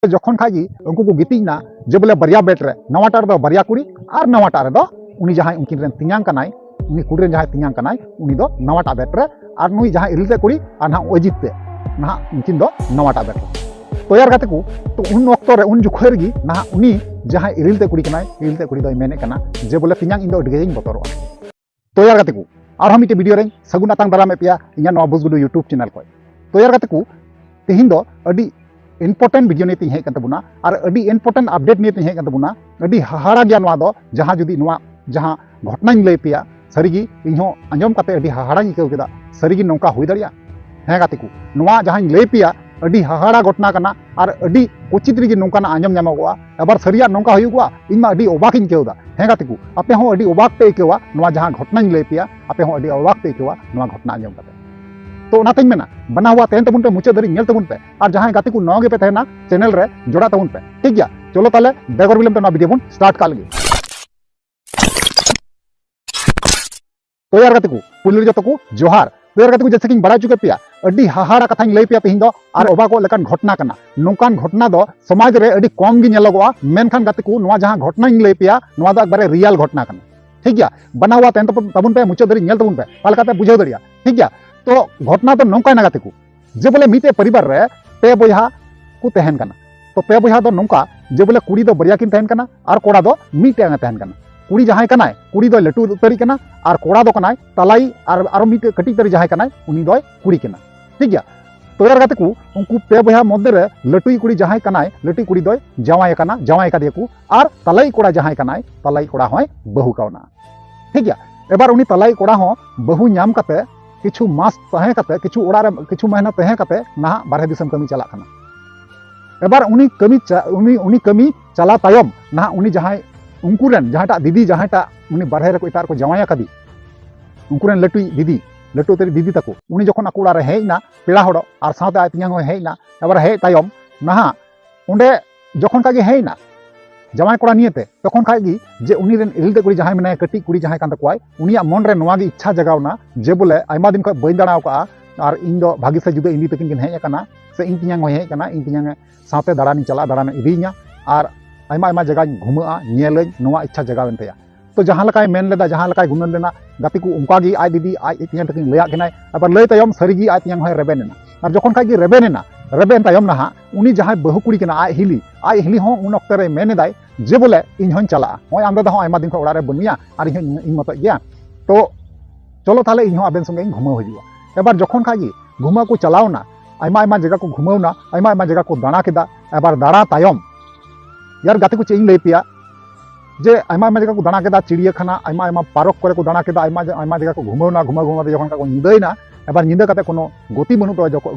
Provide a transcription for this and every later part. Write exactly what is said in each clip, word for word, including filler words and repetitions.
ᱡᱚᱠᱷᱚᱱ ᱠᱷᱟᱡ ᱜᱮ ᱩᱱᱠᱩ ᱠᱚ ᱜᱤᱛᱤᱡ ᱮᱱᱟ, ᱡᱮ ᱵᱚᱞᱮ ᱵᱟᱨᱭᱟ ᱵᱮᱰ ᱨᱮ, ᱱᱟᱣᱟᱴᱟᱜ ᱨᱮᱫᱚ ᱵᱟᱨᱭᱟ ᱠᱩᱲᱤ ᱟᱨ ᱱᱟᱣᱟᱴᱟᱜ ᱨᱮᱫᱚ ᱩᱱᱤ ᱡᱟᱦᱟᱸᱭ ᱩᱱᱠᱤᱱ ᱨᱮᱱ ᱛᱮᱧᱟᱝ ᱠᱟᱱᱟᱭ, ᱩᱱᱤ ᱠᱩᱲᱤ ᱨᱮᱱ ᱡᱟᱦᱟᱸᱭ ᱛᱮᱧᱟᱝ ᱠᱟᱱᱟᱭ, ᱩᱱᱤ ᱫᱚ ᱱᱟᱣᱟᱴᱟᱜ ᱵᱮᱰ ᱨᱮ, ᱟᱨ ᱱᱩᱭ ᱡᱟᱦᱟᱸᱭ ᱤᱨᱤᱞ ᱛᱮ ᱠᱩᱲᱤ ᱟᱨ ᱱᱟᱦᱟᱜ ᱚᱡᱤᱛ ᱛᱮ, ᱱᱟᱦᱟᱜ ᱩᱱᱠᱤᱱ ᱫᱚ ᱱᱟᱣᱟᱴᱟᱜ ᱵᱮᱰ ᱨᱮ᱾ ᱛᱚᱭᱟᱨ ᱜᱟᱛᱮ ᱠᱚ, ᱛᱚ ᱩᱱ ᱚᱠᱛᱚ ᱨᱮ, ᱩᱱ ᱡᱚᱠᱷᱚᱡ ᱨᱮᱜᱮ ᱱᱟᱦᱟᱜ ᱩᱱᱤ ᱡᱟᱦᱟᱸᱭ ᱤᱨᱤᱞ ᱛᱮ ᱠᱩᱲᱤ ᱠᱟᱱᱟᱭ, ᱤᱨᱤᱞ ᱛᱮ ᱠᱩᱲᱤ ᱫᱚᱭ ᱢᱮᱱᱮᱫ ᱠᱟᱱᱟ ᱡᱮ ᱵᱚᱞᱮ, "ᱛᱮᱧᱟᱝ, ᱤᱧ ᱫᱚ ᱟᱹᱰᱤ ᱜᱟᱡᱤᱧ ᱵᱚᱛᱚᱨᱚᱜᱼᱟ᱾" ᱛᱚᱭᱟᱨ ᱜᱟᱛᱮ ᱠᱚ, ᱟᱨᱦᱚᱸ ᱢᱤᱫᱴᱮᱡ ᱵᱷᱤᱰᱤᱭᱳ ᱨᱮᱧ ᱥᱟᱹᱜᱩᱱ ᱟᱛᱟᱝ ᱫᱟᱨᱟᱢᱮᱫ ᱯᱮᱭᱟ ᱤᱧᱟᱹᱜ ᱱᱚᱣᱟ ᱵᱩᱥᱜᱩᱰᱩ YouTube ᱪᱮᱱᱮᱞ ᱠᱷᱚᱡ᱾ ᱛᱚᱭᱟᱨ ᱜᱟᱛᱮ ᱠᱚ, ᱛᱮᱦᱮᱧ ᱫᱚ ᱟᱹᱰᱤ ᱤᱢᱯᱚᱨᱴᱮᱱᱴ ᱵᱷᱤᱰᱤᱭᱳ ᱱᱤᱭᱮ ᱛᱮᱧ ᱦᱮᱡ ᱠᱟᱱ ᱛᱟᱵᱚᱱᱟ ᱟᱨ ᱟᱹᱰᱤ ᱤᱢᱯᱚᱨᱴᱮᱱᱴ ᱟᱯᱰᱮᱴ ᱱᱤᱭᱮ ᱛᱮᱧ ᱦᱮᱡ ᱠᱟᱱ ᱛᱟᱵᱚᱱᱟ᱾ ᱟᱹᱰᱤ ᱦᱟᱦᱟᱲᱟ ᱜᱮᱭᱟ ᱱᱚᱣᱟ ᱫᱚ, ᱡᱟᱦᱟᱸ ᱡᱩᱫᱤ ᱱᱚᱣᱟ ᱡᱟᱦᱟᱸ ᱜᱷᱚᱴᱚᱱᱟᱧ ᱞᱟᱹᱭ ᱯᱮᱭᱟ, ᱥᱟᱹᱨᱤᱜᱮ ᱤᱧᱦᱚᱸ ᱟᱸᱡᱚᱢ ᱠᱟᱛᱮ ᱟᱹᱰᱤ ᱦᱟᱦᱟᱲᱟᱧ ᱟᱹᱭᱠᱟᱹᱣ ᱠᱮᱫᱟ᱾ ᱥᱟᱹᱨᱤᱜᱮ ᱱᱚᱝᱠᱟ ᱦᱩᱭ ᱫᱟᱲᱮᱭᱟᱜᱼᱟ? ᱦᱮᱸ ᱜᱟᱛᱮ ᱠᱚ, ᱱᱚᱣᱟ ᱡᱟᱦᱟᱸᱧ ᱞᱟᱹᱭ ᱯᱮᱭᱟ ᱟᱹᱰᱤ ᱦᱟᱦᱟᱲᱟ ᱜᱷᱚᱴᱚᱱᱟ ᱠᱟᱱᱟ ᱟᱨ ᱟᱹᱰᱤ ᱠᱚᱪᱤᱛ ᱨᱮᱜᱮ ᱱᱚᱝᱠᱟᱱᱟᱜ ᱟᱸᱡᱚᱢ ᱧᱟᱢᱚᱜᱚᱜᱼᱟ᱾ ᱟᱵᱟᱨ ᱥᱟᱹᱨᱤᱭᱟᱜ ᱱᱚᱝᱠᱟ ᱦᱩᱭᱩᱜᱚᱜᱼᱟ, ᱤᱧ ᱢᱟ ᱟᱹᱰᱤ ᱚᱵᱟᱠ ᱤᱧ ᱟᱹᱭᱠᱟᱹᱣ ᱮᱫᱟ᱾ ᱦᱮᱸ ᱜᱟᱛᱮ ᱠᱚ, ᱟᱯᱮ ᱦᱚᱸ ᱟᱹᱰᱤ ᱚᱵᱟᱠ ᱯᱮ ᱟᱹᱭᱠᱟᱹᱣᱟ ᱱᱚᱣᱟ ᱡᱟᱦᱟᱸ ᱜᱷᱚᱴᱚᱱᱟᱧ ᱞᱟᱹᱭ ᱯᱮᱭᱟ, ᱟᱯᱮ ᱦᱚᱸ ᱟᱹᱰᱤ ᱚᱵᱟᱠ ᱯᱮ ᱟᱹᱭᱠᱟᱹᱣᱟ ᱱᱚᱣᱟ ᱜᱷᱚᱴᱚᱱᱟ ᱟᱸᱡᱚᱢ ᱠᱟᱛᱮ᱾ ᱛᱚ ᱚᱱᱟᱛᱮᱧ ᱢᱮᱱᱟ, ᱵᱟᱱᱟ ᱦᱚᱲ ᱛᱟᱦᱮᱱ ᱛᱟᱵᱚᱱ ᱯᱮ, ᱢᱩᱪᱟᱹᱫ ᱫᱷᱟᱹᱨᱤᱡ ᱧᱮᱞ ᱛᱟᱵᱚᱱ ᱯᱮ, ᱟᱨ ᱡᱟᱦᱟᱸᱭ ᱜᱟᱛᱮ ᱠᱚ ᱱᱟᱣᱟ ᱜᱮᱯᱮ ᱛᱟᱦᱮᱱᱟ ᱪᱮᱱᱮᱞ ᱨᱮ, ᱡᱚᱲᱟᱜ ᱛᱟᱵᱚᱱ ᱯᱮ, ᱴᱷᱤᱠ ᱜᱮᱭᱟ? ᱪᱚᱞᱚ ᱛᱟᱦᱞᱮ ᱵᱮᱜᱚᱨ ᱵᱤᱞᱚᱢ ᱛᱮ ᱱᱚᱣᱟ ᱵᱷᱤᱰᱤᱭᱳ ᱵᱚᱱ ᱥᱴᱟᱨᱴ ᱠᱟᱜ ᱞᱮᱜᱮ᱾ ᱛᱚᱭᱟᱨ ᱜᱟᱛᱮ ᱠᱚ, ᱯᱩᱭᱞᱩ ᱨᱮ ᱡᱚᱛᱚ ᱠᱚ ᱡᱚᱦᱟᱨ᱾ ᱛᱚᱭᱟᱨ ᱜᱟᱛᱮ ᱠᱚ, ᱡᱮᱭᱥᱮ ᱠᱤᱧ ᱵᱟᱲᱟᱭ ᱦᱚᱪᱚ ᱠᱮᱫ ᱯᱮᱭᱟ, ᱟᱹᱰᱤ ᱦᱟᱦᱟᱲᱟ ᱠᱟᱛᱷᱟᱧ ᱞᱟᱹᱭ ᱯᱮᱭᱟ ᱛᱮᱦᱮᱧ ᱫᱚ, ᱟᱨ ᱚᱵᱟᱠᱚᱜ ᱞᱮᱠᱟᱱ ᱜᱷᱚᱴᱚᱱᱟ ᱠᱟᱱᱟ᱾ ᱱᱚᱝᱠᱟᱱ ᱜᱷᱚᱴᱚᱱᱟ ᱫᱚ ᱥᱚᱢᱟᱡᱽ ᱨᱮ ᱟᱹᱰᱤ ᱠᱚᱢ ᱜᱮ ᱧᱮᱞᱚᱜᱚᱜᱼᱟ, ᱢᱮᱱᱠᱷᱟᱱ ᱜᱟᱛᱮ ᱠᱚ, ᱱᱚᱣᱟ ᱡᱟᱦᱟᱸ ᱜᱷᱚᱴᱚᱱᱟᱧ ᱞᱟᱹᱭ ᱯᱮᱭᱟ, ᱱᱚᱣᱟ ᱫᱚ ᱮᱠᱵᱟᱨᱮ ᱨᱤᱭᱟᱞ ᱜᱷᱚᱴᱚᱱᱟ ᱠᱟᱱᱟ᱾ ᱴᱷᱤᱠ ᱜᱮᱭᱟ? ᱵᱟᱱᱟ ᱦᱚᱲ ᱛᱟᱦᱮᱱ ᱛᱟᱵᱚᱱ ᱯᱮ, ᱢᱩᱪᱟᱹᱫ ᱫᱷᱟᱹᱨᱤᱡ ᱧᱮᱞ ᱛᱟᱵᱚᱱ ᱯᱮ, ᱚᱠᱟ ᱞᱮᱠᱟᱛᱮ ᱵᱩᱡᱷᱟᱹᱣ ᱫᱟᱲᱮᱭᱟᱜᱼᱟ᱾ ᱴᱷᱤᱠ ᱜᱮᱭᱟ? ᱛᱚ ᱜᱷᱚᱴᱚᱱᱟ ᱫᱚ ᱱᱚᱝᱠᱟᱭᱱᱟ ᱜᱟᱛᱮ ᱠᱚ, ᱡᱮ ᱵᱚᱞᱮ ᱢᱤᱫᱴᱮᱡ ᱯᱚᱨᱤᱵᱟᱨ ᱨᱮ ᱯᱮ ᱵᱚᱭᱦᱟ ᱠᱚ ᱛᱟᱦᱮᱱ ᱠᱟᱱᱟ᱾ ᱛᱚ ᱯᱮ ᱵᱚᱭᱦᱟ ᱫᱚ ᱱᱚᱝᱠᱟ, ᱡᱮ ᱵᱚᱞᱮ ᱠᱩᱲᱤ ᱫᱚ ᱵᱟᱨᱭᱟ ᱠᱤᱱ ᱛᱟᱦᱮᱱ ᱠᱟᱱᱟ ᱟᱨ ᱠᱚᱲᱟ ᱫᱚ ᱢᱤᱫᱴᱮᱱ ᱮ ᱛᱟᱦᱮᱱ ᱠᱟᱱᱟ᱾ ᱠᱩᱲᱤ ᱡᱟᱦᱟᱸᱭ ᱠᱟᱱᱟᱭ, ᱠᱩᱲᱤ ᱫᱚᱭ ᱞᱟᱹᱴᱩ ᱩᱛᱟᱹᱨᱤᱡ ᱠᱟᱱᱟ, ᱟᱨ ᱠᱚᱲᱟ ᱫᱚ ᱠᱟᱱᱟᱭ ᱛᱟᱞᱟᱭᱤᱡ, ᱟᱨ ᱟᱨᱚ ᱢᱤᱫᱴᱮᱡ ᱠᱟᱹᱴᱤᱡ ᱩᱛᱟᱹᱨᱤᱡ ᱡᱟᱦᱟᱸᱭ ᱠᱟᱱᱟᱭ, ᱩᱱᱤ ᱫᱚᱭ ᱠᱩᱲᱤ ᱠᱟᱱᱟ᱾ ᱴᱷᱤᱠ ᱜᱮᱭᱟ? ᱛᱚᱭᱟᱨ ᱜᱟᱛᱮ ᱠᱚ, ᱩᱱᱠᱩ ᱯᱮ ᱵᱚᱭᱦᱟ ᱢᱚᱫᱽᱫᱷᱮ ᱨᱮ ᱞᱟᱹᱴᱩᱭᱤᱡ ᱠᱩᱲᱤ ᱡᱟᱦᱟᱸᱭ ᱠᱟᱱᱟᱭ, ᱞᱟᱹᱴᱩᱭᱤᱡ ᱠᱩᱲᱤ ᱫᱚᱭ ᱡᱟᱶᱟᱭ ᱟᱠᱟᱱᱟ, ᱡᱟᱶᱟᱭ ᱟᱠᱟᱫᱮᱭᱟ ᱠᱚ, ᱟᱨ ᱛᱟᱞᱟᱭᱤᱡ ᱠᱚᱲᱟ ᱡᱟᱦᱟᱸᱭ ᱠᱟᱱᱟᱭ, ᱛᱟᱞᱟᱭᱤᱡ ᱠᱚᱲᱟ ᱦᱚᱸᱭ ᱵᱟᱹᱦᱩ ᱠᱟᱣᱱᱟ᱾ ᱴᱷᱤᱠ ᱜᱮᱭᱟ? ᱮᱵᱟᱨ ᱩᱱᱤ ᱛᱟᱞᱟᱭᱤᱡ ᱠᱚᱲᱟ ᱦᱚᱸ ᱵᱟᱹᱦᱩ ᱧᱟᱢ ᱠᱟᱛᱮ ᱠᱤᱪᱷᱩ ᱢᱟᱥ ᱛᱟᱦᱮᱸ ᱠᱟᱛᱮ, ᱠᱤᱪᱷᱩ ᱚᱲᱟᱜ ᱨᱮ ᱠᱤᱪᱷᱩ ᱢᱟᱹᱦᱱᱟᱹ ᱛᱟᱦᱮᱸ ᱠᱟᱛᱮ ᱱᱟᱦᱟᱜ ᱵᱟᱨᱦᱮ ᱫᱤᱥᱚᱢ ᱠᱟᱹᱢᱤ ᱪᱟᱞᱟᱜ ᱠᱟᱱᱟ᱾ ᱮᱵᱟᱨ ᱩᱱᱤ ᱠᱟᱹᱢᱤ ᱪᱟ-, ᱩᱱᱤ, ᱩᱱᱤ ᱠᱟᱹᱢᱤ ᱪᱟᱞᱟᱣ ᱛᱟᱭᱚᱢ ᱱᱟᱦᱟᱜ ᱩᱱᱤ ᱡᱟᱦᱟᱸᱭ, ᱩᱱᱠᱩ ᱨᱮᱱ ᱡᱟᱦᱟᱸᱭᱴᱟᱜ ᱫᱤᱫᱤ, ᱡᱟᱦᱟᱸᱭᱴᱟᱜ ᱩᱱᱤ ᱵᱟᱨᱦᱮ ᱨᱮᱠᱚ ᱮᱴᱟᱜ ᱨᱮᱠᱚ ᱡᱟᱶᱟᱭ ᱟᱠᱟᱫᱮ, ᱩᱱᱠᱩ ᱨᱮᱱ ᱞᱟᱹᱴᱩᱭᱤᱡ ᱫᱤᱫᱤ, ᱞᱟᱹᱴᱩ ᱩᱛᱟᱹᱨᱤᱡ ᱫᱤᱫᱤ ᱛᱟᱠᱚ, ᱩᱱᱤ ᱡᱚᱠᱷᱚᱱ ᱟᱠᱚ ᱚᱲᱟᱜ ᱨᱮ ᱦᱮᱡ ᱮᱱᱟ ᱯᱮᱲᱟ ᱦᱚᱲᱚᱜ, ᱟᱨ ᱥᱟᱶᱛᱮ ᱟᱡ ᱛᱮᱧᱟᱝ ᱦᱚᱸᱭ ᱦᱮᱡ ᱮᱱᱟ, ᱮᱵᱟᱨ ᱦᱮᱡ ᱛᱟᱭᱚᱢ ᱱᱟᱦᱟᱜ ᱚᱸᱰᱮ ᱡᱚᱠᱷᱚᱱ ᱠᱷᱟᱡ ᱜᱮ ᱦᱮᱡ ᱮᱱᱟ ᱡᱟᱶᱟᱭ ᱠᱚᱲᱟ ᱱᱤᱭᱮᱛᱮ, ᱛᱚᱠᱷᱚᱱ ᱠᱷᱟᱡ ᱜᱮ ᱡᱮ ᱩᱱᱤ ᱨᱮᱱ ᱤᱨᱤᱞ ᱛᱮ ᱠᱩᱲᱤ ᱡᱟᱦᱟᱸᱭ ᱢᱮᱱᱟᱭᱟ, ᱠᱟᱹᱴᱤᱡ ᱠᱩᱲᱤ ᱡᱟᱦᱟᱸᱭ ᱠᱟᱱ ᱛᱟᱠᱚᱣᱟᱭ, ᱩᱱᱤᱭᱟᱜ ᱢᱚᱱ ᱨᱮ ᱱᱚᱣᱟ ᱜᱮ ᱤᱪᱪᱷᱟ ᱡᱟᱜᱟᱣ ᱮᱱᱟ ᱡᱮ ᱵᱚᱞᱮ ᱟᱭᱢᱟ ᱫᱤᱱ ᱠᱷᱚᱡ ᱵᱟᱹᱧ ᱫᱟᱬᱟ ᱟᱠᱟᱫᱼᱟ, ᱟᱨ ᱤᱧ ᱫᱚ ᱵᱷᱟᱹᱜᱤ ᱥᱮ ᱡᱩᱫᱟᱹ ᱤᱧ ᱫᱤ ᱛᱟᱹᱠᱤᱱ ᱠᱤᱱ ᱦᱮᱡ ᱟᱠᱟᱱᱟ, ᱥᱮ ᱤᱧ ᱛᱮᱧᱟᱝ ᱦᱚᱸᱭ ᱦᱮᱡ ᱟᱠᱟᱱᱟ, ᱤᱧ ᱛᱮᱧᱟᱝ ᱥᱟᱶᱛᱮ ᱫᱟᱬᱟᱱᱤᱧ ᱪᱟᱞᱟᱜᱼᱟ, ᱫᱟᱬᱟᱱᱮ ᱤᱫᱤᱭᱤᱧᱟ, ᱟᱨ ᱟᱭᱢᱟ ᱟᱭᱢᱟ ᱡᱟᱭᱜᱟᱧ ᱜᱷᱩᱢᱟᱹᱜᱼᱟ, ᱧᱮᱞᱟᱹᱧ, ᱱᱚᱣᱟ ᱤᱪᱪᱷᱟ ᱡᱟᱜᱟᱣᱮᱱ ᱛᱟᱭᱟ᱾ ᱛᱚ ᱡᱟᱦᱟᱸ ᱞᱮᱠᱟᱭ ᱢᱮᱱ ᱞᱮᱫᱟ, ᱡᱟᱦᱟᱸ ᱞᱮᱠᱟᱭ ᱜᱩᱱᱟᱹᱱ ᱞᱮᱱᱟ, ᱜᱟᱛᱮ ᱠᱚ, ᱚᱱᱠᱟ ᱜᱮ ᱟᱡ ᱫᱤᱫᱤ ᱟᱡ ᱛᱮᱧᱟᱝ ᱛᱟᱹᱠᱤᱱ ᱞᱟᱹᱭᱟᱫ ᱠᱤᱱᱟᱭ᱾ ᱟᱵᱟᱨ ᱞᱟᱹᱭ ᱛᱟᱭᱚᱢ ᱥᱟᱹᱨᱤ ᱜᱮ ᱟᱡ ᱛᱮᱧᱟᱝ ᱦᱚᱸᱭ ᱨᱮᱵᱮᱱ ᱮᱱᱟ᱾ ᱟᱨ ᱡᱚᱠᱷᱚᱱ ᱠᱷᱟᱡ ᱜᱮ ᱨᱮᱵᱮᱱ ᱮᱱᱟ, ᱨᱮᱵᱮᱱ ᱛᱟᱭᱚᱢ ᱱᱟᱦᱟᱜ ᱩᱱᱤ ᱡᱟᱦᱟᱸᱭ ᱵᱟᱹᱦᱩ ᱠᱩᱲᱤ ᱠᱟᱱᱟ, ᱟᱡ ᱦᱤᱞᱤ, ᱟᱡ ᱦᱤᱞᱤ ᱦᱚᱸ ᱩᱱ ᱚᱠᱛᱮ ᱨᱮ ᱢᱮᱱ ᱮᱫᱟᱭ ᱡᱮ ᱵᱚᱞᱮ ᱤᱧ ᱦᱚᱸᱧ ᱪᱟᱞᱟᱜᱼᱟ, ᱱᱚᱜᱼᱚᱭ ᱟᱢ ᱫᱟᱫᱟ ᱦᱚᱸ ᱟᱭᱢᱟ ᱫᱤᱱ ᱠᱷᱚᱱ ᱚᱲᱟᱜ ᱨᱮ ᱵᱟᱹᱱᱩᱭᱟ ᱟᱨ ᱤᱧ ᱦᱚᱸ ᱤᱧ ᱢᱚᱛᱚᱡ ᱜᱮᱭᱟ, ᱛᱚ ᱪᱚᱞᱚ ᱛᱟᱦᱞᱮ ᱤᱧ ᱦᱚᱸ ᱟᱵᱮᱱ ᱥᱚᱸᱜᱮ ᱤᱧ ᱜᱷᱩᱢᱟᱹᱣ ᱦᱤᱡᱩᱜᱼᱟ᱾ ᱮᱵᱟᱨ ᱡᱚᱠᱷᱚᱱ ᱠᱷᱟᱡ ᱜᱮ ᱜᱷᱩᱢᱟᱹᱣ ᱠᱚ ᱪᱟᱞᱟᱣ ᱮᱱᱟ, ᱟᱭᱢᱟ ᱟᱭᱢᱟ ᱡᱟᱭᱜᱟ ᱠᱚ ᱜᱷᱩᱢᱟᱹᱣ ᱮᱱᱟ, ᱟᱭᱢᱟ ᱟᱭᱢᱟ ᱡᱟᱭᱜᱟ ᱠᱚ ᱫᱟᱬᱟ ᱠᱮᱫᱟ᱾ ᱮᱵᱟᱨ ᱫᱟᱬᱟ ᱛᱟᱭᱚᱢ ᱭᱟᱨ ᱜᱟᱛᱮ ᱠᱚ, ᱪᱮᱫ ᱤᱧ ᱞᱟᱹᱭ ᱯᱮᱭᱟ, ᱡᱮ ᱟᱭᱢᱟ ᱟᱭᱢᱟ ᱡᱟᱭᱜᱟ ᱠᱚ ᱫᱟᱬᱟ ᱠᱮᱫᱟ, ᱪᱤᱲᱤᱭᱟᱹᱠᱷᱟᱱᱟ, ᱟᱭᱢᱟ ᱟᱭᱢᱟ ᱯᱟᱨᱠ ᱠᱚᱨᱮ ᱠᱚ ᱫᱟᱬᱟ ᱠᱮᱫᱟ, ᱟᱭᱢᱟ ᱡᱟ-, ᱟᱭᱢᱟ ᱡᱟᱭᱜᱟ ᱠᱚ ᱜᱷᱩᱢᱟᱹᱣ ᱮᱱᱟ, ᱜᱷᱩᱢᱟᱹᱣ ᱜᱷᱩᱢᱟᱹᱣ ᱛᱮ ᱡᱚᱠᱷᱚᱱ ᱠᱚ ᱧᱤᱫᱟᱹᱭᱮᱱᱟ, ᱮᱵᱟᱨ ᱧᱤᱫᱟᱹ ᱠᱟᱛᱮ ᱠᱳᱱᱳ ᱜᱚᱛᱤ ᱵᱟᱹᱱᱩᱜ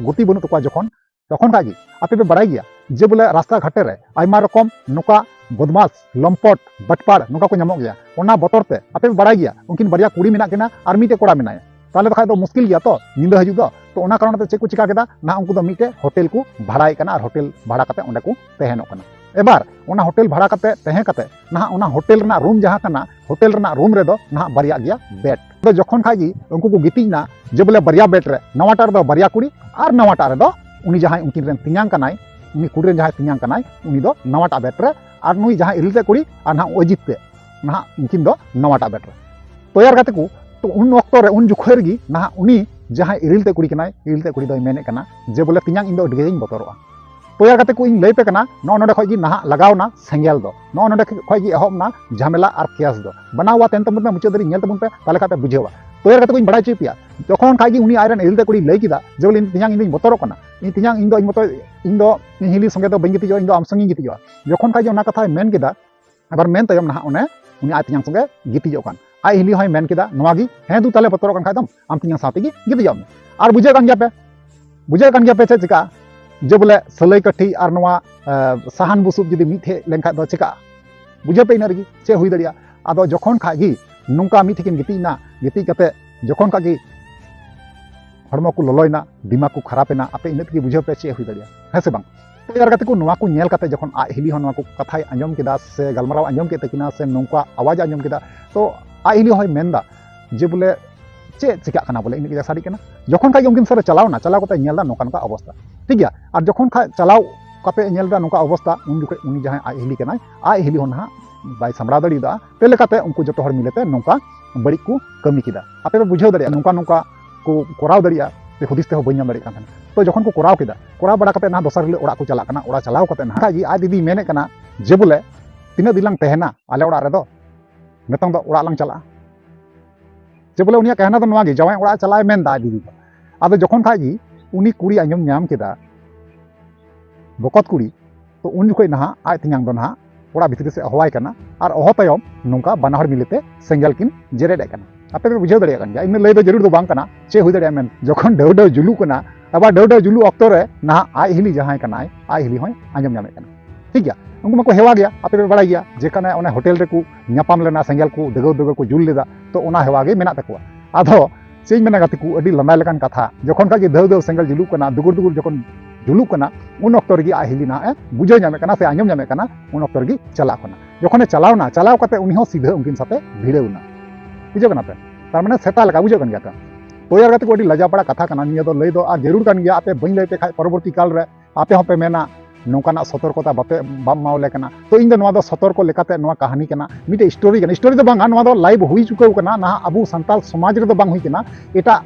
ᱛᱟᱠᱚᱣᱟ, ᱡᱚᱠᱷᱚᱱ, ᱛᱚᱠᱷᱚᱱ ᱠᱷᱟᱡ ᱜᱮ ᱟᱯᱮ ᱯᱮ ᱵᱟᱲᱟᱭ ᱜᱮᱭᱟ ᱡᱮ ᱵᱚᱞᱮ ᱨᱟᱥᱛᱟ ᱜᱷᱟᱴᱮ ᱨᱮ ᱟᱭᱢᱟ ᱨᱚᱠᱚᱢ ᱱᱚᱝᱠᱟ ᱵᱚᱫᱢᱟᱥ, ᱞᱚᱢᱯᱚᱴ, ᱵᱟᱴᱯᱟᱲ ᱱᱚᱝᱠᱟ ᱠᱚ ᱧᱟᱢᱚᱜ ᱜᱮᱭᱟ᱾ ᱚᱱᱟ ᱵᱚᱛᱚᱨ ᱛᱮ ᱟᱯᱮ ᱯᱮ ᱵᱟᱲᱟᱭ ᱜᱮᱭᱟ ᱩᱱᱠᱤᱱ ᱵᱟᱨᱭᱟ ᱠᱩᱲᱤ ᱢᱮᱱᱟᱜ ᱠᱤᱱᱟ ᱟᱨ ᱢᱤᱫᱴᱮᱡ ᱠᱚᱲᱟ ᱢᱮᱱᱟᱭᱟ, ᱛᱟᱦᱞᱮ ᱵᱟᱠᱷᱟᱡ ᱫᱚ ᱢᱩᱥᱠᱤᱞ ᱜᱮᱭᱟ ᱛᱚ ᱧᱤᱫᱟᱹ ᱦᱤᱡᱩᱜ ᱫᱚ᱾ ᱛᱚ ᱚᱱᱟ ᱠᱟᱨᱚᱱ ᱛᱮ ᱪᱮᱫ ᱠᱚ ᱪᱤᱠᱟ ᱠᱮᱫᱟ, ᱱᱟᱦᱟᱜ ᱩᱱᱠᱩ ᱫᱚ ᱢᱤᱫᱴᱮᱡ ᱦᱳᱴᱮᱞ ᱠᱚ ᱵᱷᱟᱲᱟᱭᱮᱫ ᱠᱟᱱᱟ ᱟᱨ ᱦᱳᱴᱮᱞ ᱵᱷᱟᱲᱟ ᱠᱟᱛᱮ ᱚᱸᱰᱮ ᱠᱚ ᱛᱟᱦᱮᱱᱚᱜ ᱠᱟᱱᱟ᱾ ᱮᱵᱟᱨ ᱚᱱᱟ ᱦᱳᱴᱮᱞ ᱵᱷᱟᱲᱟ ᱠᱟᱛᱮ ᱛᱟᱦᱮᱸ ᱠᱟᱛᱮ ᱱᱟᱦᱟᱜ ᱚᱱᱟ ᱦᱳᱴᱮᱞ ᱨᱮᱱᱟᱜ ᱨᱩᱢ ᱡᱟᱦᱟᱸ ᱠᱟᱱᱟ, ᱦᱳᱴᱮᱞ ᱨᱮᱱᱟᱜ ᱨᱩᱢ ᱨᱮᱫᱚ ᱱᱟᱦᱟᱜ ᱵᱟᱨᱭᱟ ᱜᱮᱭᱟ ᱵᱮᱰ᱾ ᱟᱫᱚ ᱡᱚᱠᱷᱚᱱ ᱠᱷᱟᱡ ᱜᱮ ᱩᱱᱠᱩ ᱠᱚ ᱜᱤᱛᱤᱡ ᱮᱱᱟ ᱡᱮ ᱵᱚᱞᱮ ᱵᱟᱨᱭᱟ ᱵᱮᱰ ᱨᱮ, ᱱᱟᱣᱟᱴᱟᱜ ᱨᱮᱫᱚ ᱵᱟᱨᱭᱟ ᱠᱩᱲᱤ ᱟᱨ ᱱᱟᱣᱟᱴᱟᱜ ᱨᱮᱫᱚ ᱩᱱᱤ ᱡᱟᱦᱟᱸᱭ ᱩᱱᱠᱤᱱ ᱨᱮᱱ ᱛᱮᱧᱟᱝ ᱠᱟᱱᱟᱭ, ᱩᱱᱤ ᱠᱩᱲᱤ ᱨᱮᱱ ᱡᱟᱦᱟᱸᱭ ᱛᱮᱧᱟᱝ ᱠᱟᱱᱟᱭ, ᱩᱱᱤ ᱫᱚ ᱱᱟᱣᱟᱴᱟᱜ ᱵᱮᱰ ᱨᱮ, ᱟᱨ ᱱᱩᱭ ᱡᱟᱦᱟᱸᱭ ᱤᱨᱤᱞ ᱛᱮ ᱠᱩᱲᱤ ᱟᱨ ᱱᱟᱦᱟᱜ ᱚᱡᱤᱛ ᱛᱮ, ᱱᱟᱦᱟᱜ ᱩᱱᱠᱤᱱ ᱫᱚ ᱱᱟᱣᱟᱴᱟᱜ ᱵᱮᱰ ᱨᱮ᱾ ᱛᱚ ᱭᱟᱨ ᱜᱟᱛᱮ ᱠᱚ, ᱛᱚ ᱩᱱ ᱚᱠᱛᱚ ᱨᱮ, ᱩᱱ ᱡᱚᱠᱷᱚᱡ ᱨᱮᱜᱮ ᱱᱟᱦᱟᱜ ᱩᱱᱤ ᱡᱟᱦᱟᱸᱭ ᱤᱨᱤᱞ ᱛᱮ ᱠᱩᱲᱤ ᱠᱟᱱᱟᱭ, ᱤᱨᱤᱞ ᱛᱮ ᱠᱩᱲᱤ ᱫᱚᱭ ᱢᱮᱱᱮᱫ ᱠᱟᱱᱟ ᱡᱮ ᱵᱚᱞᱮ ᱛᱮᱧᱟᱝ ᱤᱧ ᱫᱚ ᱟᱹᱰᱤ ᱠᱟᱡᱟᱠ ᱤᱧ ᱵᱚᱛᱚᱨᱚᱜᱼᱟ᱾ ᱛᱚ ᱭᱟᱨ ᱜᱟᱛᱮ ᱠᱚ, ᱤᱧ ᱞᱟᱹᱭ ᱯᱮ ᱠᱟᱱᱟ, ᱱᱚᱜᱼᱚ ᱱᱚᱰᱮ ᱠᱷᱚᱡ ᱜᱮ ᱱᱟᱦᱟᱜ ᱞᱟᱜᱟᱣ ᱮᱱᱟ ᱥᱮᱸᱜᱮᱞ ᱫᱚ, ᱱᱚᱜᱼᱚ ᱱᱚᱰᱮ ᱠᱷᱚᱡ ᱜᱮ ᱮᱦᱚᱵ ᱮᱱᱟ ᱡᱷᱟᱢᱮᱞᱟ ᱟᱨ ᱠᱮᱥ ᱫᱚ᱾ ᱵᱟᱱᱟᱣᱟ ᱛᱮᱱ ᱛᱟᱵᱚᱱ ᱯᱮ, ᱢᱩᱪᱟᱹᱫ ᱫᱷᱟᱹᱨᱤᱡ ᱧᱮᱞ ᱛᱟᱵᱚᱱ ᱯᱮ, ᱛᱟᱦᱞᱮ ᱠᱷᱟᱡ ᱯᱮ ᱵᱩᱡᱷᱟᱹᱣᱟ᱾ ᱛᱚ ᱭᱟᱨ ᱜᱟᱛᱮ ᱠᱚ, ᱤᱧ ᱵᱟᱲᱟᱭ ᱦᱚᱪᱚᱭ ᱯᱮᱭᱟ, ᱡᱚᱠᱷᱚᱱ ᱠᱷᱟᱡ ᱜᱮ ᱩᱱᱤ ᱟᱡ ᱨᱮᱱ ᱤᱨᱤᱞ ᱛᱮ ᱠᱩᱲᱤᱭ ᱞᱟᱹᱭ ᱠᱮᱫᱟ ᱡᱮ ᱵᱚᱞᱮ ᱤᱧ ᱛᱮᱧᱟᱝ ᱤᱧ ᱫᱚᱧ ᱵᱚᱛᱚᱨᱚᱜ ᱠᱟᱱᱟ, ᱤᱧ ᱛᱮᱧᱟᱝ ᱤᱧ ᱫᱚ ᱤᱧ ᱢᱚᱛᱚ, ᱤᱧ ᱫᱚ ᱤᱧ ᱦᱤᱞᱤ ᱥᱚᱸᱜᱮ ᱫᱚ ᱵᱟᱹᱧ ᱜᱤᱛᱤᱡᱚᱜᱼᱟ, ᱤᱧ ᱫᱚ ᱟᱢ ᱥᱚᱸᱜᱮᱧ ᱜᱤᱛᱤᱡᱚᱜᱼᱟ᱾ ᱡᱚᱠᱷᱚᱱ ᱠᱷᱟᱡ ᱜᱮ ᱚᱱᱟ ᱠᱟᱛᱷᱟᱭ ᱢᱮᱱ ᱠᱮᱫᱟ, ᱟᱵᱟᱨ ᱢᱮᱱ ᱛᱟᱭᱚᱢ ᱱᱟᱦᱟᱜ ᱚᱱᱮ ᱩᱱᱤ ᱟᱡ ᱛᱮᱧᱟᱝ ᱥᱚᱸᱜᱮ ᱜᱤᱛᱤᱡᱚᱜ ᱠᱟᱱ᱾ ᱟᱡ ᱦᱤᱞᱤ ᱦᱚᱸᱭ ᱢᱮᱱ ᱠᱮᱫᱟ ᱱᱚᱣᱟ ᱜᱮ, "ᱦᱮᱸ ᱫᱩ, ᱛᱟᱦᱞᱮ ᱵᱚᱛᱚᱨᱚᱜ ᱠᱟᱱ ᱠᱷᱟᱡ ᱫᱚᱢ, ᱟᱢ ᱛᱮᱧᱟᱝ ᱥᱟᱶ ᱛᱮᱜᱮ ᱜᱤᱛᱤᱡᱚᱜ ᱢᱮ᱾" ᱟᱨ ᱵᱩᱡᱷᱟᱹᱜ ᱠᱟᱱ ᱜᱮᱭᱟ ᱯᱮ, ᱵᱩᱡᱷᱟᱹᱜ ᱠᱟᱱ ᱜᱮᱭᱟ ᱯᱮ ᱪᱮᱫ ᱪᱤᱠᱟᱜᱼᱟ? ᱡᱮ ᱵᱚᱞᱮ ᱥᱟᱹᱞᱟᱹᱭ ᱠᱟᱹᱴᱷᱤ ᱟᱨ ᱱᱚᱣᱟ, ᱮ, ᱥᱟᱦᱟᱱ ᱵᱩᱥᱩᱵ ᱡᱩᱫᱤ ᱢᱤᱫ ᱴᱷᱮᱡ ᱞᱮᱱᱠᱷᱟᱡ ᱫᱚ ᱪᱤᱠᱟᱜᱼᱟ? ᱵᱩᱡᱷᱟᱹᱣ ᱯᱮ ᱤᱱᱟᱹ ᱨᱮᱜᱮ ᱪᱮᱫ ᱦᱩᱭ ᱫᱟᱲᱮᱭᱟᱜᱼᱟ᱾ ᱟᱫᱚ ᱡᱚᱠᱷᱚᱱ ᱠᱷᱟᱡ ᱜᱮ ᱱᱚᱝᱠᱟ ᱢᱤᱫ ᱴᱷᱮᱡ ᱠᱤᱱ ᱜᱤᱛᱤᱡ ᱮᱱᱟ, ᱜᱤᱛᱤᱡ ᱠᱟᱛᱮ ᱡᱚᱠᱷᱚᱱ ᱠᱷᱟᱡ ᱜᱮ ᱦᱚᱲᱢᱚ ᱠᱚ ᱞᱚᱞᱚᱭᱮᱱᱟ, ᱫᱤᱢᱟᱜᱽ ᱠᱚ ᱠᱷᱟᱨᱟᱯ ᱮᱱᱟ, ᱟᱯᱮ ᱤᱱᱟᱹ ᱛᱮᱜᱮ ᱵᱩᱡᱷᱟᱹᱣ ᱯᱮ ᱪᱮᱫ ᱦᱩᱭ ᱫᱟᱲᱮᱭᱟᱜᱼᱟ, ᱦᱮᱸ ᱥᱮ ᱵᱟᱝ? ᱛᱚ ᱭᱟᱨ ᱜᱟᱛᱮ ᱠᱚ, ᱱᱚᱣᱟ ᱠᱚ ᱧᱮᱞ ᱠᱟᱛᱮ ᱡᱚᱠᱷᱚᱱ ᱟᱡ ᱦᱤᱞᱤ ᱦᱚᱸ ᱱᱚᱣᱟ ᱠᱚ ᱠᱟᱛᱷᱟᱭ ᱟᱸᱡᱚᱢ ᱠᱮᱫᱟ ᱥᱮ ᱜᱟᱞᱢᱟᱨᱟᱣ ᱟᱸᱡᱚᱢ ᱠᱮᱫ ᱛᱟᱹᱠᱤᱱᱟ ᱥᱮ ᱱᱚᱝᱠᱟ ᱟᱣᱟᱡᱽ ᱟᱸᱡᱚᱢ ᱠᱮᱫᱟ, ᱛᱚ ᱟᱡ ᱦᱤᱞᱤ ᱦᱚᱸᱭ ᱢᱮᱱᱫᱟ ᱡᱮ ᱵᱚᱞᱮ ᱪᱮᱫ ᱪᱤᱠᱟᱹᱜ ᱠᱟᱱᱟ ᱵᱚᱞᱮ, ᱤᱱᱟᱹ ᱠᱟᱡᱟᱠ ᱥᱟᱰᱮ ᱠᱟᱱᱟ᱾ ᱡᱚᱠᱷᱚᱱ ᱠᱷᱟᱡ ᱜᱮ ᱩᱱᱠᱤᱱ ᱥᱮᱫ ᱨᱮ ᱪᱟᱞᱟᱣ ᱮᱱᱟ, ᱪᱟᱞᱟᱣ ᱠᱟᱛᱮ ᱧᱮᱞ ᱮᱫᱟ ᱱᱚᱝᱠᱟ ᱱᱚᱝᱠᱟ ᱚᱵᱚᱥᱛᱟ, ᱴᱷᱤᱠ ᱜᱮᱭᱟ᱾ ᱟᱨ ᱡᱚᱠᱷᱚᱱ ᱠᱷᱟᱡ ᱪᱟᱞᱟᱣ ᱠᱟᱛᱮ ᱧᱮᱞ ᱮᱫᱟ ᱱᱚᱝᱠᱟ ᱚᱵᱚᱥᱛᱟ, ᱩᱱ ᱡᱚᱠᱷᱚᱡ ᱩᱱᱤ ᱡᱟᱦᱟᱸᱭ ᱟᱡ ᱦᱤᱞᱤ ᱠᱟᱱᱟᱭ, ᱟᱡ ᱦᱤᱞᱤ ᱦᱚᱸ ᱱᱟᱦᱟᱜ ᱵᱟᱭ ᱥᱟᱢᱵᱲᱟᱣ ᱫᱟᱲᱮᱭᱟᱫᱟ᱾ ᱛᱮ ᱞᱮᱠᱟᱛᱮ ᱩᱱᱠᱩ ᱡᱚᱛᱚ ᱦᱚᱲ ᱢᱤᱞᱮ ᱛᱮ ᱱᱚᱝᱠᱟ ᱵᱟᱹᱲᱤᱡ ᱠᱚ ᱠᱟᱹᱢᱤ ᱠᱮᱫᱟ᱾ ᱟᱯᱮ ᱯᱮ ᱵᱩᱡᱷᱟᱹᱣ ᱫᱟᱲᱮᱭᱟᱜᱼᱟ, ᱱᱚᱝᱠᱟ ᱱᱚᱝᱠᱟ ᱠᱚ ᱠᱚᱨᱟᱣ ᱫᱟᱲᱮᱭᱟᱜᱼᱟ, ᱥᱮ ᱦᱩᱫᱤᱥ ᱛᱮᱦᱚᱸ ᱵᱟᱹᱧ ᱧᱟᱢ ᱫᱟᱲᱮᱭᱟᱜ ᱠᱟᱱ ᱛᱟᱦᱮᱱᱟ᱾ ᱛᱚ ᱡᱚᱠᱷᱚᱱ ᱠᱚ ᱠᱚᱨᱟᱣ ᱠᱮᱫᱟ, ᱠᱚᱨᱟᱣ ᱵᱟᱲᱟ ᱠᱟᱛᱮ ᱱᱟᱦᱟᱜ ᱫᱚᱥᱟᱨ ᱦᱤᱞᱳᱜ ᱚᱲᱟᱜ ᱠᱚ ᱪᱟᱞᱟᱜ ᱠᱟᱱᱟ᱾ ᱚᱲᱟᱜ ᱪᱟᱞᱟᱣ ᱠᱟᱛᱮ ᱱᱟᱦᱟᱜ ᱟᱡ ᱫᱤᱫᱤᱭ ᱢᱮᱱᱮᱫ ᱠᱟᱱᱟ ᱡᱮ ᱵᱚᱞᱮ, "ᱛᱤᱱᱟᱹᱜ ᱫᱤᱱ ᱞᱟᱝ ᱛᱟᱦᱮᱱᱟ ᱟᱞᱮ ᱚᱲᱟᱜ ᱨᱮᱫᱚ? ᱱᱤᱛᱚᱝ ᱫᱚ ᱚᱲᱟᱜ ᱞᱟᱝ ᱪᱟᱞᱟᱜᱼᱟ᱾" ᱡᱮ ᱵᱚᱞᱮ ᱩᱱᱤᱭᱟᱜ ᱠᱟᱦᱱᱟ ᱫᱚ ᱱᱚᱣᱟ ᱜᱮ, ᱡᱟᱶᱟᱭ ᱚᱲᱟᱜ ᱪᱟᱞᱟᱜ ᱮ ᱢᱮᱱᱫᱟ ᱟᱡ ᱫᱤᱫᱤ ᱫᱚ᱾ ᱟᱫᱚ ᱡᱚᱠᱷᱚᱱ ᱠᱷᱟᱡ ᱜᱮ ᱩᱱᱤ ᱠᱩᱲᱤ ᱟᱸᱡᱚᱢ ᱧᱟᱢ ᱠᱮᱫᱟ, ᱵᱚᱠᱚᱛ ᱠᱩᱲᱤ, ᱛᱚ ᱩᱱ ᱡᱚᱠᱷᱚᱡ ᱱᱟᱦᱟᱜ ᱟᱡ ᱛᱮᱧᱟᱝ ᱫᱚ ᱱᱟᱦᱟᱜ ᱚᱲᱟᱜ ᱵᱷᱤᱛᱨᱤ ᱥᱮᱫ ᱦᱚᱦᱚᱣᱟᱭ ᱠᱟᱱᱟ ᱟᱨ ᱦᱚᱦᱚ ᱛᱟᱭᱚᱢ ᱱᱚᱝᱠᱟ ᱵᱟᱱᱟ ᱦᱚᱲ ᱢᱤᱞᱮᱛᱮ ᱥᱮᱸᱜᱮᱞ ᱠᱤᱱ ᱡᱮᱨᱮᱫ ᱮᱫ ᱠᱟᱱᱟ᱾ ᱟᱯᱮ ᱯᱮ ᱵᱩᱡᱷᱟᱹᱣ ᱫᱟᱲᱮᱭᱟᱜ ᱠᱟᱱ ᱜᱮᱭᱟ, ᱤᱱᱟᱹ ᱞᱟᱹᱭ ᱫᱚ ᱡᱟᱹᱨᱩᱲ ᱫᱚ ᱵᱟᱝ ᱠᱟᱱᱟ, ᱪᱮᱫ ᱦᱩᱭ ᱫᱟᱲᱮᱭᱟᱜᱼᱟ ᱢᱮᱱ᱾ ᱡᱚᱠᱷᱚᱱ ᱰᱷᱟᱹᱣᱰᱟᱹᱣ ᱡᱩᱞᱩᱜ ᱠᱟᱱᱟ, ᱟᱵᱟᱨ ᱰᱷᱟᱹᱣᱰᱟᱹᱣ ᱡᱩᱞᱩᱜ ᱚᱠᱛᱚ ᱨᱮ ᱱᱟᱦᱟᱜ ᱟᱡ ᱦᱤᱞᱤ ᱡᱟᱦᱟᱸᱭ ᱠᱟᱱᱟᱭ, ᱟᱡ ᱦᱤᱞᱤ ᱦᱚᱸᱭ ᱟᱸᱡᱚᱢ ᱧᱟᱢᱮᱫ ᱠᱟᱱᱟ᱾ ᱴᱷᱤᱠ ᱜᱮᱭᱟ, ᱩᱱᱠᱩ ᱢᱟᱠᱚ ᱦᱮᱣᱟ ᱜᱮᱭᱟ, ᱟᱯᱮ ᱯᱮ ᱵᱟᱲᱟᱭ ᱜᱮᱭᱟ, ᱡᱮᱠᱷᱟᱱᱮ ᱚᱱᱮ ᱦᱳᱴᱮᱞ ᱨᱮᱠᱚ ᱧᱟᱯᱟᱢ ᱞᱮᱱᱟ, ᱥᱮᱸᱜᱮᱞ ᱠᱚ ᱰᱟᱹᱜᱟᱹᱣ ᱰᱟᱹᱜᱟᱹᱣ ᱠᱚ ᱡᱩᱞ ᱞᱮᱫᱟ, ᱛᱚ ᱚᱱᱟ ᱦᱮᱣᱟ ᱜᱮ ᱢᱮᱱᱟᱜ ᱛᱟᱠᱚᱣᱟ᱾ ᱟᱫᱚ ᱪᱮᱫ ᱤᱧ ᱢᱮᱱᱟ ᱜᱟᱛᱮ ᱠᱚ, ᱟᱹᱰᱤ ᱞᱟᱸᱫᱟ ᱞᱮᱠᱟᱱ ᱠᱟᱛᱷᱟ, ᱡᱚᱠᱷᱚᱱ ᱠᱷᱟᱡ ᱜᱮ ᱫᱷᱟᱹᱣ ᱫᱷᱟᱹᱣ ᱥᱮᱸᱜᱮᱞ ᱡᱩᱞᱩᱜ ᱠᱟᱱᱟ, ᱫᱩᱜᱩᱨ ᱫᱩᱜᱩᱨ ᱡᱚᱠᱷᱚᱱ ᱡᱩᱞᱩᱜ ᱠᱟᱱᱟ, ᱩᱱ ᱚᱠᱛᱚ ᱨᱮᱜᱮ ᱟᱡ ᱦᱤᱞᱤ ᱱᱟᱦᱟᱜ ᱮ ᱵᱩᱡᱷᱟᱹᱣ ᱧᱟᱢᱮᱫ ᱠᱟᱱᱟ ᱥᱮ ᱟᱸᱡᱚᱢ ᱧᱟᱢᱮᱫ ᱠᱟᱱᱟ, ᱩᱱ ᱚᱠᱛᱚ ᱨᱮᱜᱮ ᱪᱟᱞᱟᱜ ᱠᱟᱱᱟ᱾ ᱡᱚᱠᱷᱚᱱᱮ ᱪᱟᱞᱟᱣᱱᱟ, ᱪᱟᱞᱟᱣ ᱠᱟᱛᱮ ᱩᱱᱤ ᱦᱚᱸ ᱥᱤᱫᱷᱟᱹ ᱩᱱᱠᱤᱱ ᱥᱟᱛᱮ ᱵᱷᱤᱲᱟᱹᱣ ᱮᱱᱟ᱾ ᱵᱩᱡᱷᱟᱹᱣ ᱠᱟᱱᱟ ᱯᱮ? ᱛᱟᱨ ᱢᱟᱱᱮ ᱥᱮᱛᱟ ᱞᱮᱠᱟ, ᱵᱩᱡᱷᱟᱹᱜ ᱠᱟᱱ ᱜᱮᱭᱟ ᱛᱚ? ᱛᱚ ᱭᱟᱨ ᱜᱟᱛᱮ ᱠᱚ, ᱟᱹᱰᱤ ᱞᱟᱡᱟᱯᱟᱲᱟ ᱠᱟᱛᱷᱟ ᱠᱟᱱᱟ, ᱱᱤᱭᱟᱹ ᱫᱚ ᱞᱟᱹᱭ ᱫᱚ ᱟᱨ ᱡᱟᱹᱨᱩᱲ ᱠᱟᱱ ᱜᱮᱭᱟ᱾ ᱟᱯᱮ ᱵᱟᱹᱧ ᱞᱟᱹᱭ ᱯᱮ ᱠᱷᱟᱡ ᱯᱚᱨᱚᱵᱚᱨᱛᱤ ᱠᱟᱞ ᱨᱮ ᱟᱯᱮ ᱦᱚᱸᱯᱮ ᱢᱮᱱᱟ, ᱱᱚᱝᱠᱟᱱᱟᱜ ᱥᱚᱛᱚᱨᱠᱚᱛᱟ ᱵᱟᱯᱮ, ᱵᱟᱢ ᱮᱢᱟᱣ ᱞᱮ ᱠᱟᱱᱟ᱾ ᱛᱚ ᱤᱧ ᱫᱚ ᱱᱚᱣᱟ ᱫᱚ ᱥᱚᱛᱚᱨᱠᱚ ᱞᱮᱠᱟᱛᱮ ᱱᱚᱣᱟ ᱠᱟᱹᱦᱱᱤ ᱠᱟᱱᱟ, ᱢᱤᱫᱴᱮᱡ ᱥᱴᱳᱨᱤ ᱠᱟᱱᱟ᱾ ᱥᱴᱳᱨᱤ ᱫᱚ ᱵᱟᱝᱟ, ᱱᱚᱣᱟ ᱫᱚ ᱞᱟᱭᱤᱵᱷ ᱦᱩᱭ ᱪᱩᱠᱟᱹᱣ ᱠᱟᱱᱟ, ᱱᱟᱦᱟᱜ ᱟᱵᱚ ᱥᱟᱱᱛᱟᱲ ᱥᱚᱢᱟᱡᱽ ᱨᱮᱫᱚ ᱵᱟᱝ ᱦᱩᱭ ᱠᱟᱱᱟ, ᱮᱴᱟᱜ,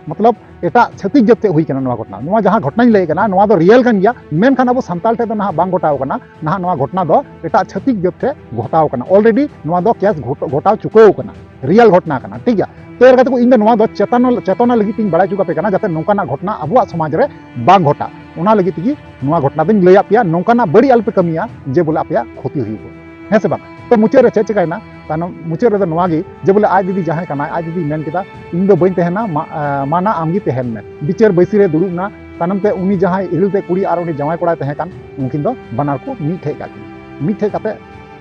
ᱢᱚᱛᱞᱚᱵ, ᱮᱴᱟᱜ ᱪᱷᱟᱹᱛᱤᱠ ᱡᱟᱹᱛ ᱴᱷᱮᱡ ᱦᱩᱭ ᱠᱟᱱᱟ ᱱᱚᱣᱟ ᱜᱷᱚᱴᱚᱱᱟ᱾ ᱱᱚᱣᱟ ᱡᱟᱦᱟᱸ ᱜᱷᱚᱴᱚᱱᱟᱧ ᱞᱟᱹᱭ ᱠᱟᱱᱟ, ᱱᱚᱣᱟ ᱫᱚ ᱨᱤᱭᱮᱞ ᱠᱟᱱ ᱜᱮᱭᱟ, ᱢᱮᱱᱠᱷᱟᱱ ᱟᱵᱚ ᱥᱟᱱᱛᱟᱲ ᱴᱷᱮᱡ ᱫᱚ ᱱᱟᱦᱟᱜ ᱵᱟᱝ ᱜᱷᱚᱴᱟᱣ ᱠᱟᱱᱟ᱾ ᱱᱟᱦᱟᱜ ᱱᱚᱣᱟ ᱜᱷᱚᱴᱚᱱᱟ ᱫᱚ ᱮᱴᱟᱜ ᱪᱷᱟᱹᱛᱤᱠ ᱡᱟᱹᱛ ᱴᱷᱮᱡ ᱜᱷᱚᱴᱟᱣ ᱠᱟᱱᱟ᱾ ᱚᱞᱨᱮᱰᱤ ᱱᱚᱣᱟ ᱫᱚ ᱠᱮᱥ ᱜᱷᱚᱴ-, ᱜᱷᱚᱴᱟᱣ ᱪᱩᱠᱟᱹᱣ ᱠᱟᱱᱟ, ᱨᱤᱭᱮᱞ ᱜᱷᱚᱴᱚᱱᱟ ᱠᱟᱱᱟ, ᱴᱷᱤᱠ ᱜᱮᱭᱟ᱾ ᱛᱚ ᱭᱟᱨ ᱜᱟᱛᱮ ᱠᱚ, ᱤᱧ ᱫᱚ ᱱᱚᱣᱟ ᱫᱚ ᱪᱮᱛᱚᱱᱟ, ᱪᱮᱛᱚᱱᱟ ᱞᱟᱹᱜᱤᱫ ᱛᱤᱧ ᱵᱟᱲᱟᱭ ᱦᱚᱪᱚ ᱠᱟᱯᱮ ᱠᱟᱱᱟ, ᱡᱟᱛᱮ ᱱᱚᱝᱠᱟᱱᱟᱜ ᱜᱷᱚᱴᱚᱱᱟ ᱟᱵᱚᱣᱟᱜ ᱥᱚᱢᱟᱡᱽ ᱨᱮ ᱵᱟᱝ ᱜᱷᱚᱴᱟᱜ, ᱚᱱᱟ ᱞᱟᱹᱜᱤᱫ ᱛᱮᱜᱮ ᱱᱚᱣᱟ ᱜᱷᱚᱴᱚᱱᱟ ᱫᱚᱧ ᱞᱟᱹᱭᱟᱫ ᱯᱮᱭᱟ᱾ ᱱᱚᱝᱠᱟᱱᱟᱜ ᱵᱟᱹᱲᱤᱡ ᱟᱞᱚᱯᱮ ᱠᱟᱹᱢᱤᱭᱟ ᱡᱮ ᱵᱚᱞᱮ ᱟᱯᱮᱭᱟᱜ ᱠᱷᱚᱛᱤ ᱦᱩᱭᱩᱜᱼᱟ, ᱦᱮᱸ ᱥᱮ ᱵᱟᱝ? ᱛᱚ ᱢᱩᱪᱟᱹᱫ ᱨᱮ ᱪᱮᱫ ᱪᱤᱠᱟᱭᱱᱟ? ᱛᱟᱭᱱᱚᱢ ᱢᱩᱪᱟᱹᱫ ᱨᱮᱫᱚ ᱱᱚᱣᱟ ᱜᱮ ᱡᱮ ᱵᱚᱞᱮ ᱟᱡ ᱫᱤᱫᱤ ᱡᱟᱦᱟᱸᱭ ᱠᱟᱱᱟᱭ, ᱟᱡ ᱫᱤᱫᱤ ᱢᱮᱱ ᱠᱮᱫᱟ, "ᱤᱧ ᱫᱚ ᱵᱟᱹᱧ ᱛᱟᱦᱮᱱᱟ, ᱢᱟ, ᱟ, ᱢᱟ ᱱᱟ ᱟᱢ ᱜᱮ ᱛᱟᱦᱮᱱ ᱢᱮ᱾" ᱵᱤᱪᱟᱹᱨ ᱵᱟᱹᱭᱥᱤ ᱨᱮ ᱫᱩᱲᱩᱵ ᱱᱟ᱾ ᱛᱟᱭᱱᱚᱢ ᱛᱮ ᱩᱱᱤ ᱡᱟᱦᱟᱸᱭ ᱤᱨᱤᱞ ᱛᱮ ᱠᱩᱲᱤ ᱟᱨ ᱩᱱᱤ ᱡᱟᱶᱟᱭ ᱠᱚᱲᱟᱭ ᱛᱟᱦᱮᱸ ᱠᱟᱱ, ᱩᱱᱠᱤᱱ ᱫᱚ ᱵᱟᱱᱟᱨ ᱠᱚ ᱢᱤᱫ ᱴᱷᱮᱡ ᱠᱟᱜ ᱠᱤᱱᱟ᱾ ᱢᱤᱫ ᱴᱷᱮᱡ ᱠᱟᱛᱮ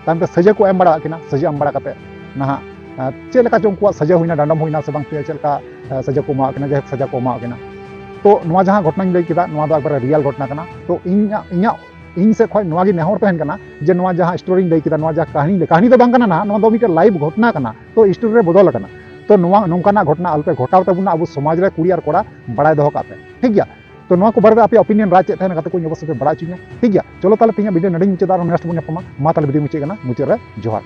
ᱛᱟᱭᱚᱢ ᱛᱮ ᱥᱟᱹᱡᱟᱹ ᱠᱚ ᱮᱢ ᱵᱟᱲᱟᱣᱟᱫ ᱠᱤᱱᱟ᱾ ᱥᱟᱹᱡᱟᱹ ᱮᱢ ᱵᱟᱲᱟ ᱠᱟᱛᱮ ᱱᱟᱦᱟᱜ, ᱟ, ᱪᱮᱫ ᱞᱮᱠᱟ ᱪᱚ ᱩᱱᱠᱩᱣᱟᱜ ᱥᱟᱹᱡᱟᱹ ᱦᱩᱭᱱᱟ, ᱰᱟᱸᱰᱚᱢ ᱦᱩᱭᱱᱟ ᱥᱮ ᱵᱟᱝ, ᱪᱮᱫ ᱞᱮᱠᱟ, ᱟ, ᱥᱟᱹᱡᱟᱹ ᱠᱚ ᱮᱢᱟᱣᱟᱫ ᱠᱤᱱᱟ, ᱡᱟᱭᱦᱳᱠ ᱥᱟᱹᱡᱟᱹ ᱠᱚ ᱮᱢᱟᱣᱟᱫ ᱠᱤᱱᱟ᱾ ᱛᱚ ᱱᱚᱣᱟ ᱡᱟᱦᱟᱸ ᱜᱷᱚᱴᱚᱱᱟᱧ ᱞᱟᱹᱭ ᱠᱮᱫᱟ, ᱱᱚᱣᱟ ᱫᱚ ᱮᱠᱵᱟᱨᱮ ᱨᱤᱭᱮᱞ ᱜᱷᱚᱴᱚᱱᱟ ᱠᱟᱱᱟ᱾ ᱛᱚ ᱤᱧᱟᱹᱜ, ᱤᱧᱟᱹᱜ, ᱤᱧ ᱥᱮᱫ ᱠᱷᱚᱱ ᱱᱚᱣᱟ ᱜᱮ ᱱᱮᱦᱚᱨ ᱛᱟᱦᱮᱱ ᱠᱟᱱᱟ ᱡᱮ ᱱᱚᱣᱟ ᱡᱟᱦᱟᱸ ᱥᱴᱳᱨᱤᱧ ᱞᱟᱹᱭ ᱠᱮᱫᱟ, ᱱᱚᱣᱟ ᱡᱟᱦᱟᱸ ᱠᱟᱹᱦᱱᱤ, ᱠᱟᱹᱦᱱᱤ ᱫᱚ ᱵᱟᱝ ᱠᱟᱱᱟ ᱱᱟᱦᱟᱜ, ᱱᱚᱣᱟ ᱫᱚ ᱢᱤᱫᱴᱮᱱ ᱞᱟᱭᱤᱵᱷ ᱜᱷᱚᱴᱚᱱᱟ ᱠᱟᱱᱟ᱾ ᱛᱚ ᱥᱴᱳᱨᱤ ᱨᱮ ᱵᱚᱫᱚᱞ ᱟᱠᱟᱱᱟ᱾ ᱛᱚ ᱱᱚᱣᱟ, ᱱᱚᱝᱠᱟᱱᱟᱜ ᱜᱷᱚᱴᱚᱱᱟ ᱟᱞᱚᱯᱮ ᱜᱷᱚᱴᱟᱣ ᱛᱟᱵᱚᱱᱟ ᱟᱵᱚ ᱥᱚᱢᱟᱡᱽ ᱨᱮ, ᱠᱩᱲᱤ ᱟᱨ ᱠᱚᱲᱟ, ᱵᱟᱲᱟᱭ ᱫᱚᱦᱚ ᱠᱟᱜ ᱯᱮ, ᱴᱷᱤᱠ ᱜᱮᱭᱟ? ᱛᱚ ᱱᱚᱣᱟ ᱠᱚ ᱵᱟᱨᱮ ᱨᱮ ᱟᱯᱮᱭᱟᱜ opinion ᱨᱟᱭ ᱪᱮᱫ ᱛᱟᱦᱮᱱᱟ ᱜᱟᱛᱮ ᱠᱚ, ᱚᱵᱚᱥᱥᱳᱭ ᱯᱮ ᱵᱟᱲᱟᱭ ᱦᱚᱪᱚᱧᱟ, ᱴᱷᱤᱠ ᱜᱮᱭᱟ? ᱪᱚᱞᱚ ᱛᱟᱦᱚᱞᱮ ᱛᱮᱦᱮᱧᱟᱜ video ᱱᱚᱰᱮᱧ ᱢᱩᱪᱟᱹᱫᱟ, ᱟᱨᱦᱚᱸ next ᱵᱚᱱ ᱧᱟᱯᱟᱢᱟ᱾ ᱢᱟ ᱛᱟᱦᱚᱞᱮ video ᱢᱩᱪᱟᱹᱫ ᱠᱟᱱᱟ, ᱢᱩᱪᱟᱹᱫ ᱨᱮ ᱡᱚᱦᱟᱨ᱾